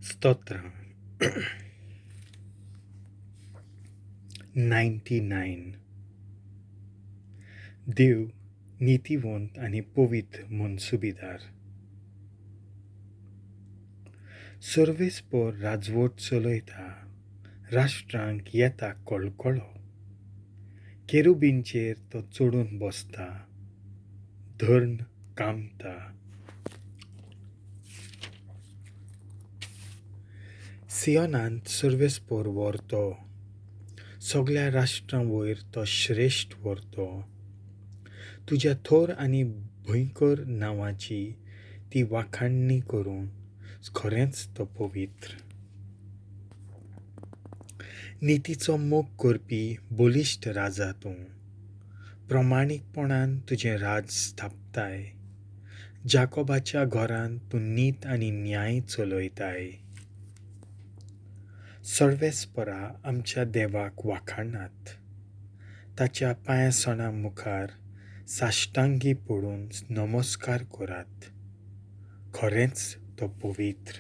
स्तोत्रां 99. देव नितीवंत आनी पवित्र मनसुबीदार. सर्वेस्पोर राजवट चलयता, राष्ट्रांक येता कळकळो. केरुबींचेर तो चडून बसता, धर्ण कामता. सियोनांत सर्वेस्पोर व्हरतो, सगळ्या राष्ट्रां वयर तो श्रेश्ठ व्हरतो. तुज्या थोर आनी भंयकर नांवाची ती वाखाणणी करून खरेंच तो पवित्र. नितीचो मोग करपी बलिश्ट राजा तूं, प्रमाणीकपणान तुजें राज स्थापताय. जाकोबाच्या घरांत तूं नीत आनी न्याय चलयताय. सर्वेस्परा आमच्या देवाक वाखाणात, ताच्या पांयासणा मुखार साश्टांगी पडून नमस्कार करात. खरेंच तो पवित्र.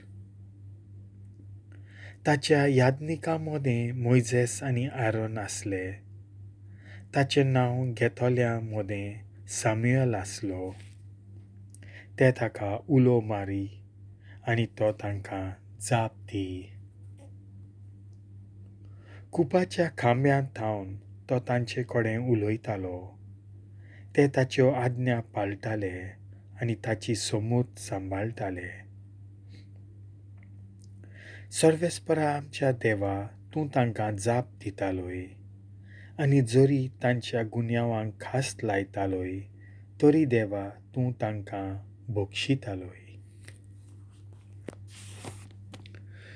ताच्या याज्ञिकां मदें मोयजेस आनी आरोन आसले, ताचें नांव घेतल्या मदें साम्युएल आसलो. ते ताका उलो मारी आनी तो तांकां जाप दी. कुपाच्या खांब्यांत थावन तो तांचे कडेन उलयतालो. ते ताच्यो आज्ञा पाळटाले आनी ताची समूत सांबाळटाले. सर्वेस्परा आमच्या देवा, तूं तांकां जाप दितालोय आनी जरी तांच्या गुन्यांवांक खास लायतालोय तरी देवा तूं तांकां बक्षितालोय.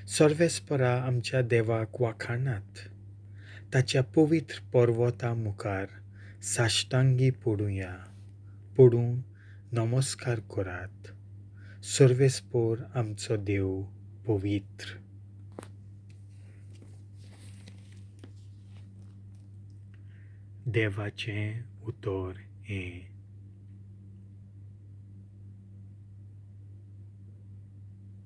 सर्वेस्परा आमच्या देवाक वाखाणात, ताच्या पवित्र पर्वता मुखार साश्टांगी पडुया, पडून नमस्कार करात. सर्वेस्पोर आमचो देव पवित्र. देवाचें उतर हें.